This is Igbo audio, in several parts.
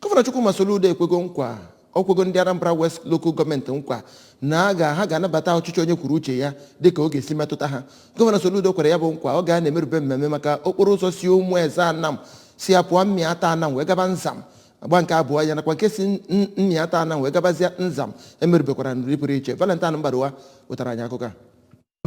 Gọvanọ Chukwuma Soludo ekwego nkwa, okwego ndị Anambra West Local Government nkwa na ha ga-anabata ọchịchị onye kwuru uche ya dịka ọ ga-esi metụta ha. Gọvanọ Soludo kwere ya bụ nkwa ọ ga na-emerube mmemme maka okporo ụzọ si Ụmụeze Anam si apụọ Mmịata Anam wee gaba Nzam, agba nke abụọ ya, nakwa nke si Mmịata Anam wee gabazie Nzam emerubekwara n'ụdị pụrụ iche. Valentine Mbadowa wetara anyị akụkọ a.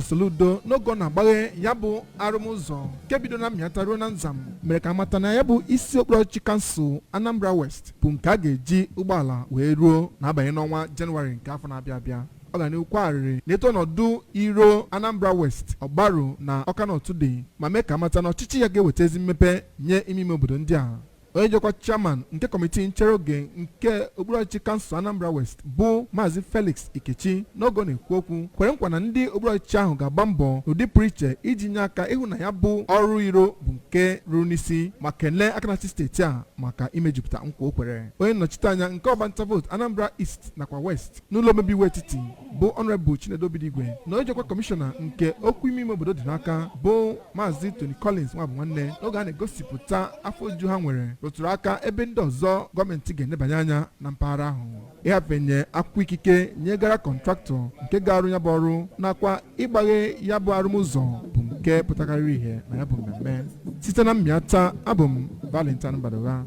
Soludo, n'oge ọ na-agbaghe ya bụ arụmụzọ nke bido na Mmịata ruo na Nzam, mere ka amata na ya bụ isi okpuru ọchịchị kansụl Anambra West bụ nke a ga-eji ụgbọala wee ruo na-abanye n'ọnwa Jenụwarị nke afọ na-abịa abịa. Ọ ga n'ihu kwagharịrị n'etu ọnọdụ iro Anambra West, Ọgbaru na Ọka North dị, ma mee ka amata na ọchịchị ya ga-eweta ezi mmepe nye ime ime obodo ndị a. Onye jikwa chairman nke kọmitii nchere oge nke okpuru ọchịchị kansụl Anambra West, bụ Maazị Felix Ikechi, n'oge ọ na-ekwu okwu, kwere nkwa na ndị okpuru ọchịchị ahụ ga-agba mbọ n'ụdị pụrụ iche iji nye aka ịhụ na ya bụ ọrụ iro bụ nke ruru n'isi, ma kelee aka na-achị steeti a maka imejupụta nkwa o kwere. Onye nnọchite anya nke ọgbanta vootu Anambra East nakwa West n'ụlọ omebe iwu etiti, bụ Honorable Chinedu Obidigwe, na onye jikwa kọmishọna nke okwu ime ime obodo dị n'aka, bụ Maazị Tony Collins Nwabụ Nwanne, n'oge a na-egosipụta afọ ojuju ha nwere, rụtụrụ aka ebe ndị ọzọ gọọmenti ga-enebanye anya na mpaghara ahụ, ịhafenye akwụkwọ ikike nyegara contractor nke ga-arụ ya bụ ọrụ, nakwa ịgbaghe ya bụ arụmụzọ, bụ nke pụtakarịrị ihe na ya bụ mmemme. Site na Mmịata, abụ m Valentine Mbadogha.